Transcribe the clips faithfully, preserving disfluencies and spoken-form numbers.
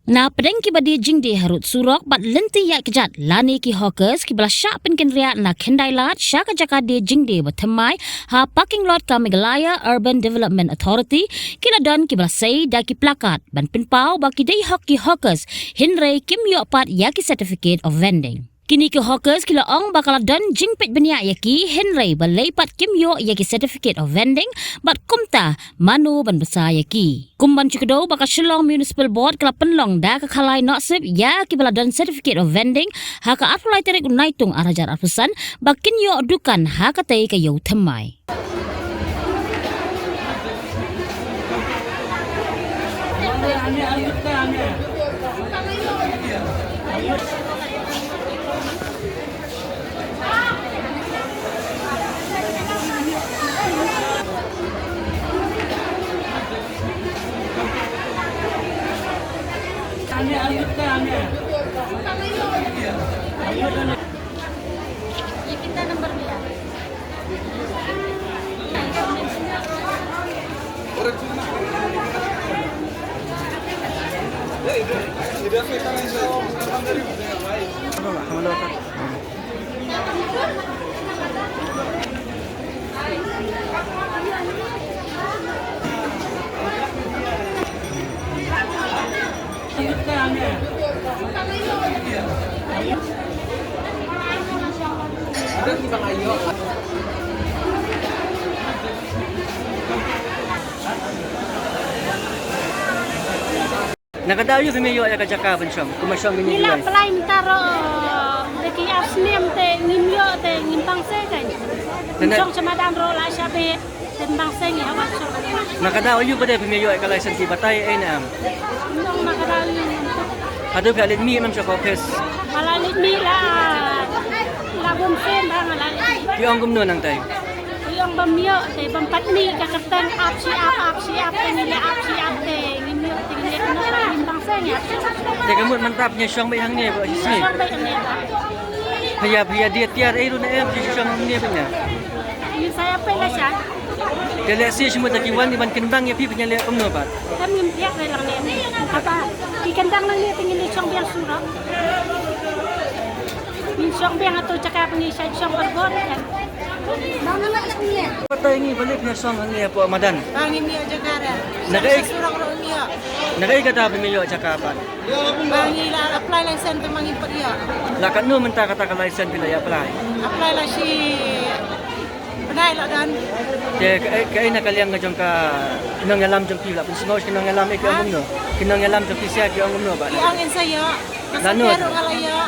Na pdeng kiba die jingdie harud surok bad lynti ïaid kjat lane ki hawkers kiba la shah pynkynriah na Khyndailad sha ka jaka die jingdie ba thymmai ha parking lot ka Meghalaya Urban Development Authority, ki la don kiba la sei da ki placard ban pynpaw ba ki dei hok ki hawkers, hynrei kim ïoh pat ïa ki certificate of vending. Kine ki hawkers ki la ong ba ka la don jingpeit bniah ïa ki, hynrei balei pat kim ïoh ïa ki certificate of vending, bad kumta mano ban bsa ïa ki. Kum ban shu kdew ba ka Shillong Municipal Board ka la pynlong da ka Khalai Nohsip ïa kiba la don certificate of vending ha ka arphew lai tarik u Naitung ar hajar arphew san ba kin ïoh dukan ha katei ka ïew thymmai. Na ka daw aïu phim ïoh ïa ka jaka ban shong, kumba shong kine ki lai? Ngi la apply mynta ruh da ki ar snem te ngim ïoh te ngim pang se kan. Shong sha madan ruh la sha beit te ngim pang se ngi hap shong. Na ka daw aïu pat phim ïoh ïa ka license, ki batai ei ne em? Nong na ka daw aïu. Haduh phi leit mih em sha ka office? Nga la leit mih la, la bun sien ba nga la leit mih. Ki ong kumno nangtai? Ki ong bym ïoh te bym pat mih ka kyrteng ap shi ap, ap shi ap te ngi leh ap shi ap te ngim ïoh te ngi leh kumno ba ngim pang se ngi ap shi ap. Te ka mut mynta phi ïa shong beit hangne ba shisngi? Shong beit hangne ba. Phi ïa, phi ïa die tiar ei ruh ne em, phi shong hangne ba ne? Ngi sa ïa peit la sha. Te lehse shi mut da ki wan ban kyndang ïa phi, phin ïa leh kumno pat? Kam ngim thiah re lang ne. Haba ki kyndang lang ne te ngin ïa shong biang surok. Ngin shong biang hato jaka ba ngi shait shong bad bor kan. Batai ngi balei phi ïa shong hangne hapoh madan? Ba ngim ïoh jaka re. Na kaei? Surok ruh ngim ïoh. Na kaei kata ba ngim ïoh jaka pat? Ba ngi la apply license te ma ngi pat ïoh. La katno mynta kata ka license phi la ïa apply? Apply la shi bnai la don. Te kaei, kaei na ka liang ka jong ka nongïalam jong phi, la pynsngew ki nongïalam, eh, ki ong kumno? Ki nongïalam jong phi sha ki ong kumno ba? Ki ong ngin sa ïoh. Lano? Ka sa ruh nga la ïoh.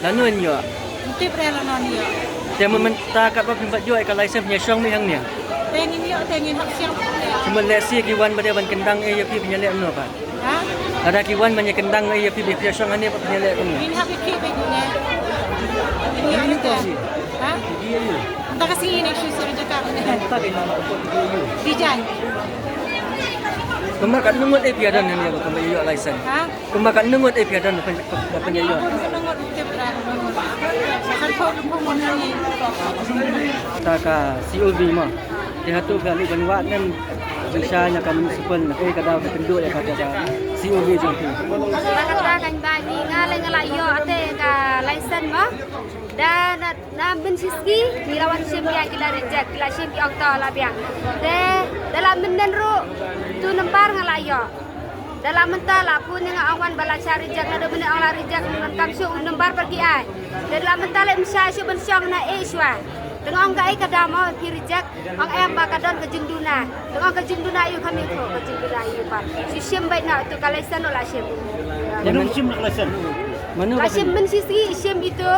Lano ngin ïoh? Ngim tip re lano ngin ïoh. Te mynta katba phim pat ïoh ïa ka license phin ïa shong mih hangne? Te ngin ïoh, te ngin hap shong. Te mut lehse ki wan ba dei ban kyndang ei ïa phi, phin ïa leh kumno pat? Ha? Lada ki wan ban ïa kyndang ei ïa phi, phi ïa shong hangne pat phin ïa leh kumno? Ngin hap ïa ki beit kumne. Ngin ïa ïa te. Ha? Mynta ka sngi ngin ïa shu sir jaka kumne. Design. Kumba katno ngut ei phi ïa don hangne ba kumba ïa ïoh license? Ha? Kumba katno ngut ei phi ïa don ba phin, ba phin ïa ïoh? Katno ngut ei phi ïa don? Sanphew, sanphew ngut. Ta ka C O V mo. Te hato phi la leit ban wad ne em, ban shai na ka municipal, na kaei ka daw ka kynduh ïa kata ka C O V jong phi? Ba kata kan ba ngi nga lei nga la ïoh te ka license mo. Da na, na mynshisngi ngi la wan shim ïa ki la reject, ki la shim ki ong to la biang. Te da la mynnin ruh tu nambar nga la ïoh. Da la mynta la phone nga ong wan ba la shah reject, naduh mynne ong la reject, mynta kam shu u nambar ba ki ai. Da la mynta leit ym shah shuh ban shong na ei shuwa. Te nga ong kaei ka daw mo phi reject, ong em ba ka don ka jingduna. Te nga ong ka jingduna aïu, kham ïathuh ka jingduna aïu pat. Shu shim beit na utu ka license ruh la shim. Mano shim na ka license? Mano la shim? Mynshisngi i shim itu,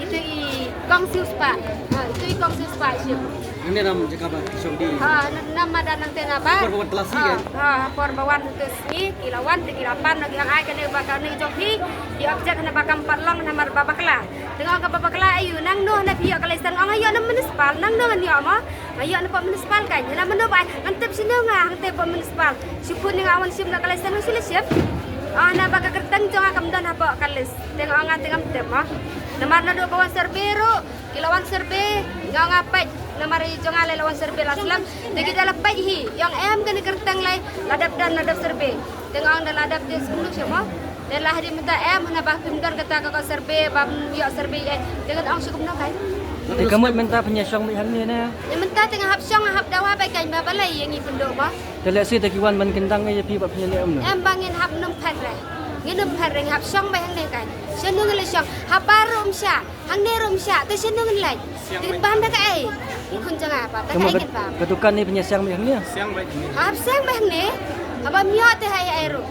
itu i kong Siewspah. Ha, itu i kong Siewspah i shim. Nangta na jaka ba ki shong die. Ha, na, na madan nangta na ba. Por ba wan tylli sngi. Ha, kan? Ha, por ba wan tylli sngi, ki la wan, te ki la pan, ki ong ai kane ba kane jong phi, ki object kane ba kam pat long namar ba bakla. Te nga ong kaba bakla aïu, nangno hana phi ïoh ka license, ong ïoh na municipal, nangno ngan ïoh mo. Nga ïoh na pdeng municipal kan, hana mano ba ai, ngan tip shano nga, hangta pdeng municipal. Shu phone nga wan shim la ka license, shu la shim. Ong hana ba ka kyrteng jong nga kam don hapoh ka list. Te nga ong nga te ngam tip mo. Namar naduh ba wan survey ruh, ki la wan survey, nga ong nga peit. Namar i jong nga la wan survey la slem. Te ki da la peit hi. Ïong em kane ka kyrteng lai la dep don la dep survey. Te nga ong da la dep te sumlu sha mo. Te la hadien mynta em hana ba phim don kata ka ko survey bam ïoh survey eh. Te ngan ong sha kumno kai. Te ka mut mynta pynïashong beit hangne ne. Ïa mynta te nga hap shong nga hap dawa beit kai ba balei ïa ngi pynduh mo. Te lehse te ki wan ban kyndang ïa phi ba pynïaleh em ne. Em ba ngin hap nym phet re. Ngin nym phet re ngi hap shong beit hangne kai. Shano ngi la shong. Hap ba rum sha. Hangne rum sha, te shano ngin leit? Te ngin bam da kaei? Khun jong nga pa, da kaei ngin bam? Ka dukan ne pynïashong beit hangne? Hap shong beit hangne. Haba ym ïoh te hai ai ruh.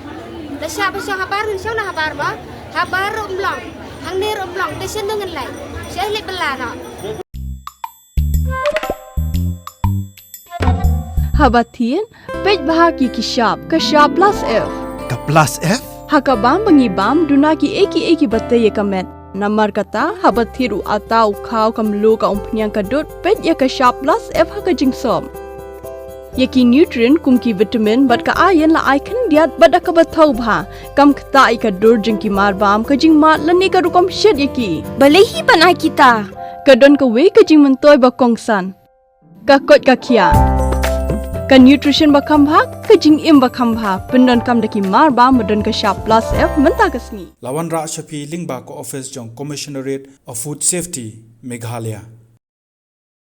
Da sha ba shong habar ngin shong na habar ba. Habar ruh ym long. Hangne ruh ym long, te shano ngin leit? Sha leit bela noh. Haba thied, peit bha ki ki shap, ka shap plus F. Ka plus F? Ha ka bam ba ngi bam, duna ki ei ki ei ki ba tei ïa ka met. Namar kata, haba thied u ata u khaw ka mluh ka umphniang ka dud, peit ïa ka shap plus F ha ka jingsop. Ïa ki nutrient kum ki vitamin bad ka iron la ai khyndiat bad da kaba thaw bha. Kam ktah ïa ka dur jong ki mar bam, ka jingmad lane ka rukom shet ïa ki. Balei hi ban ai kita? Ka don kawei ka jingmyntoi ba kongsan. Ka koit ka khiah. Ka nutrition ba kham bha, ka jingim ba kham bha. Pyndonkam da ki mar bam ba don ka shap plus F mynta ka sngi. La wanrah sha phi lyngba ka office jong Commissionerate of Food Safety, Meghalaya.